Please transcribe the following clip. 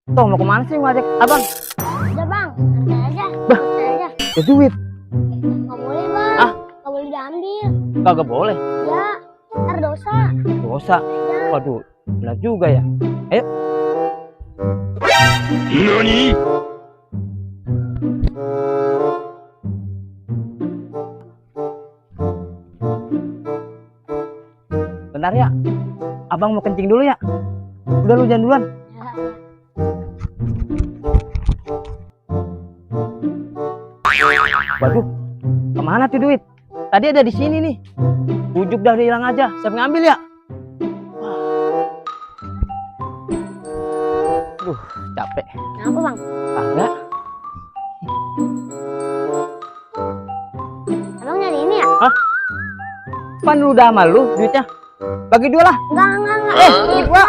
Toh mau kemana sih ngajak abang? Udah bang, santai aja. Bah. Santai aja. Ya duit. Nggak boleh bang. Ah. Nggak boleh diambil. Kagak boleh. Ya, ntar dosa. Dosa. Ya. Waduh, benar juga ya. Ayo. NANI?! Bentar ya. Abang mau kencing dulu ya. Udah lu jangan duluan. Waduh, kemana tuh duit? Tadi ada di sini nih. Ujuk dah hilang aja. Siapa ngambil ya? Capek. Kenapa bang? Kagak. Abang nyari ini ya? Pan lu udah sama lu duitnya? Bagi dua lah. Enggak. Duit gua.